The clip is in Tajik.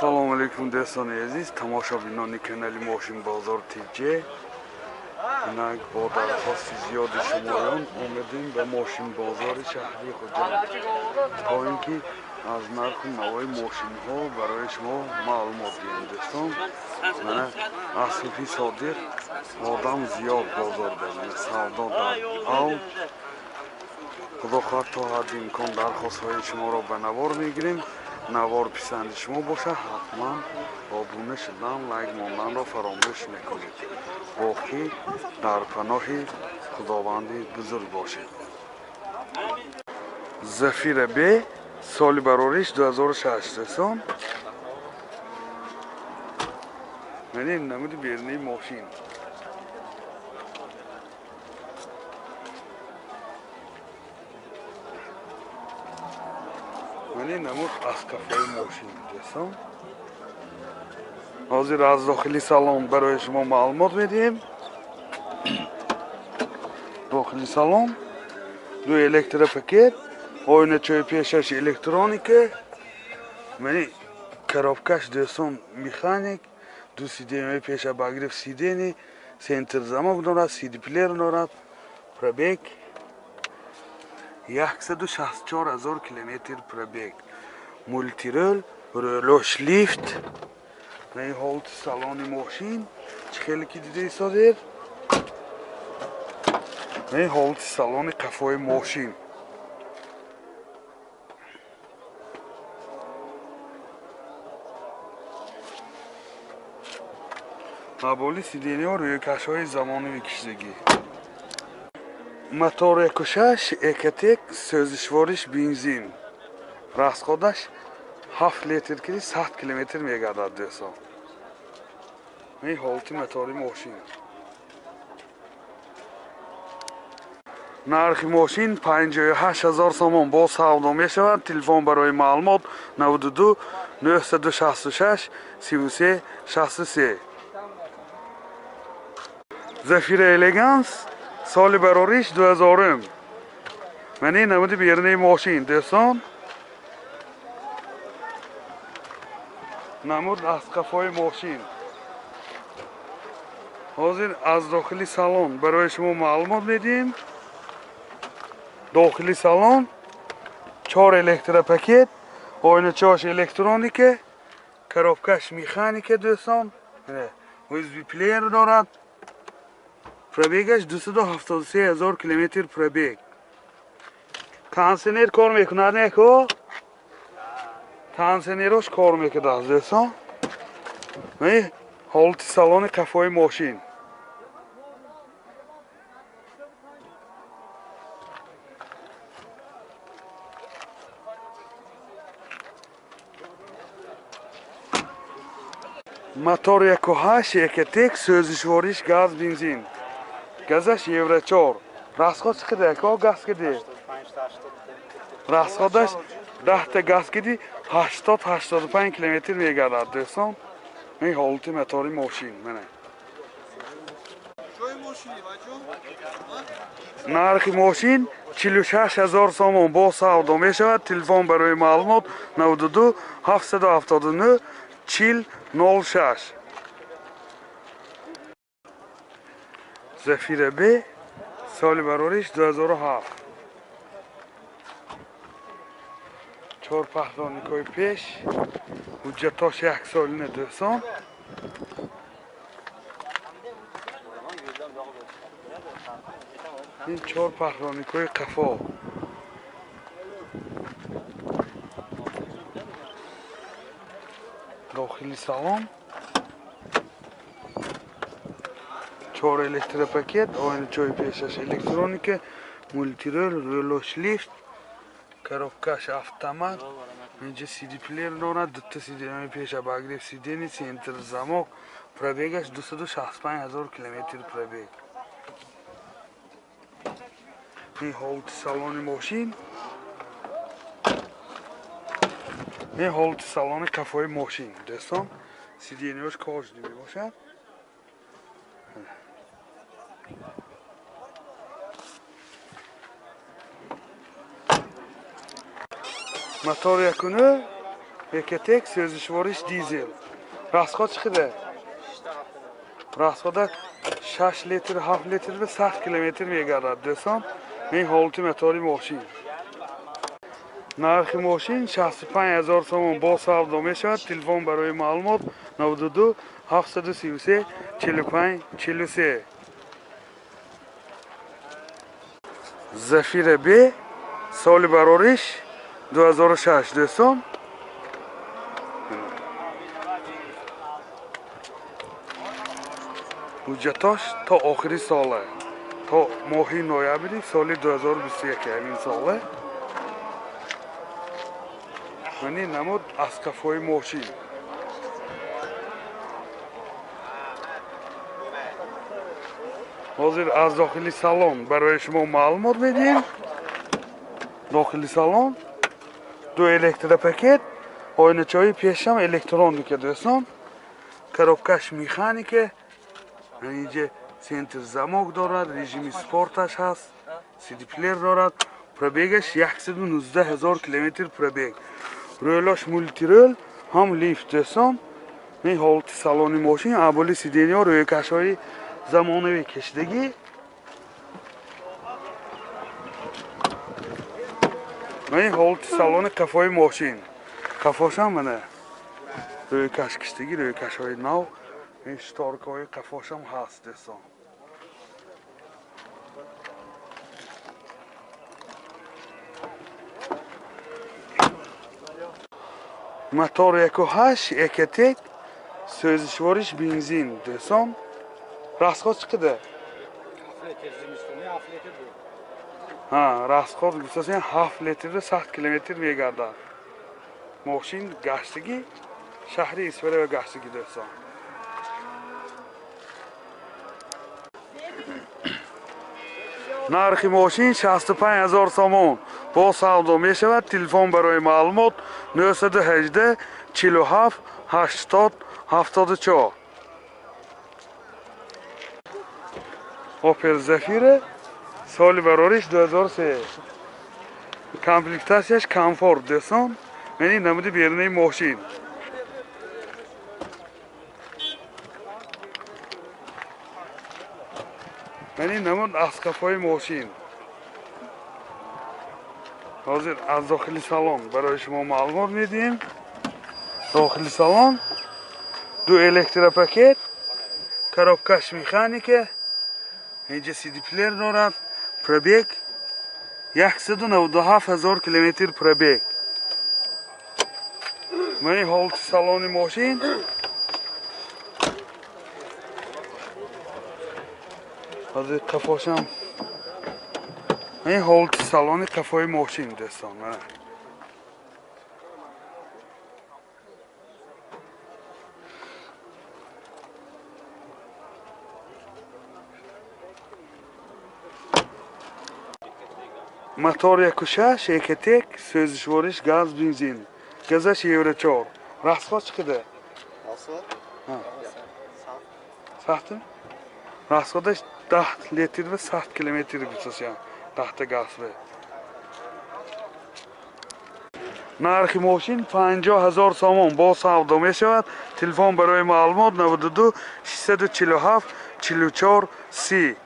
Салом алейкум дӯстони азиз, тамошобинони канали Мошин Бозор ТЖ. Инак бо дархости зиёди шумоён омадем ба Мошин Бозори шаҳри Хуҷанд, то ин ки аз нарху навои мошинҳо барои шумо маълумот диҳем. Дӯстон, мана аз субҳи содиқ одам зиёд бозор дорад, савдо дар авҷ. Худо хоҳад то ҳадди имкон дархостҳои шуморо ба навор мегирем. Навор писанди шумо бошад, ҳатман обуна шудан, лайк монданро фаромӯш накунед. Боқӣ дар паноҳи Худованди бузург бошед. Зафира Б, соли барориш 2006, дӯстон. Мана ин намуди берунаи мошин. Мана ин намуд аз кафои мошин, дӯстон. Ҳозир аз дохили салон барои шумо маълумот медиҳем. Дохили салон ду электропакет, оиначаи пешаш электроника, мани коробкаш, дӯстон, механик, ду сиденьяи пеша обогрев сидений, центр замок дорад, CD плеер дорад, пробег 164 000 километр пробег, мультирол, рӯлош лифт. Ин ҳолати салони мошин чӣ хеле ки дида истодед. Ин ҳолати салони қафои мошин. Маболи сидениҳо рӯйкашҳои замонавӣ кишидагӣ. Мотор 1.6 Экотек, сӯзишвориш бензин. Расходаш 7 литр киди 100 километр мегардад, дӯстон. Ин ҳолати мотори мошин. Нархи мошин 58 000 сомон бо савдо мешавад. Телефон барои маълумот 92 966 33 63. Зафира Элеганс, соли барориш 2000. Мана ин намуди берунаи мошин, дӯстон. Намуд аз қафои мошин. Ҳозир аз дохили салон барои шумо маълумот медиҳем. Дохили салон 4 электропакет, оиначааш электроника, коробкаш механика, дӯстон. USB плеер дорад. Пробегаш 273 000 километр пробег. Кондиционер кор мекунад, не ко? Кондиционерош кор мекунад, дӯстон. Ин ҳолати салони қафои мошин. Мотор 1.8 Экотек, сӯзишвориш газ бензин. Газаш Евро 4. Расход чӣ қадар ко газ киди? Расходаш 10 та газ киди 80-85 километр мегардад, дӯстон. Ин ҳолати мотори мошин, мана. Нархи мошин 46 000 сомон бо савдо мешавад. Телефон барои маълумот 92 779 40 06. Зафира Б, соли барориш 2007. 4 паҳлоникҳои пеш, ҳуҷҷатош як солина, дӯстон. Ин 4 паҳлоникҳои қафо. Дохили салон 4 электропакет, оиначаи пешаш электроника, мультирол, рӯлош лифт, коробкаш автомат, инҷа CD плеер дорад, дута сиденьяи пеш обогрев сидений, центр замок, пробегаш 265 000 километр пробег. Ин ҳолати салони мошин. Ин ҳолати салони қафои мошин, дӯстон. Сиденьяш кожаный мебошад. Мотор 1.9 Ecotec сӯзишвориш дизел. Расход чӣ қадар? Расхода 6 литр, 7 литр ва 100 километр мегардад. Дӯстон, ин ҳолати мотори мошин. Нархи мошин 65 000 сомон бо савдо мешавад. Телефон барои маълумот 92 733 45 43. Зафира Б соли барориш 2006 дӯстон. Ҳуҷҷатош то охири сола, то моҳи ноябри соли 2021 ҳамин сола. Мани намуд аз қафои мошин. Ҳозир аз дохили салон барои шумо маълумот медиҳем. Дохили салон ду электропакет, оиначаҳои пешам электроника дӯстон, коробкаш механика, инҷа центр замок дорад, режими спорташ ҳаст, сидиплеер дорад, пробегаш 119 000 километр пробег. Рӯлаш мултирӯл, ҳам лифт дӯстон. Ин ҳолати салони мошин, аболи сиденья рӯйкашҳои замонавӣ кашидагӣ. Ин ҳолати салони қафои мошин. Қафошам мана рӯйкаш кашидагӣ, рӯйкашҳои нав. Ин шторкаҳои қафошам ҳаст дӯстон. Мотор 1.8 Ecotec, сӯзишвориш бензин дӯстон. Расход чӣ қадар? Ҳа, расход гуфтасен 7 литр ва 100 километр мегардад. Мошин гаштагӣ шаҳри Исфара ва гаштагӣ дӯстон. Нархи мошин 65 000 сомон бо савдо мешавад. Телефон барои маълумот 918 47 80 74. Opel Zafira соли барориш 2003. Комплектатсияш комфорт дӯстон. Мани намуди берунаи мошин. Мани намуд аз қафои мошин. Ҳозир аз дохили салон барои шумо маълумот медиҳем. Дохили салон ду электропакет, коробкаш механика, инҷа сидиплеер дорад, пробег 197 000 километр пробег. Мани ҳолати салони мошин. Ҳозир қафошам. Ин ҳолати салони қафои мошин дӯстон. Мотор 1.6 Ecotec, сӯзишвориш газ бензин. Газаш Евро 4. Расход чӣ қадар? Сахтми? Расходаш 10 литр ва 100 километр гуфтасян. 10 газ ва. Нархи мошин 50 000 сомон бо савдо мешавад. Телефон барои маълумот 92 647 44 30.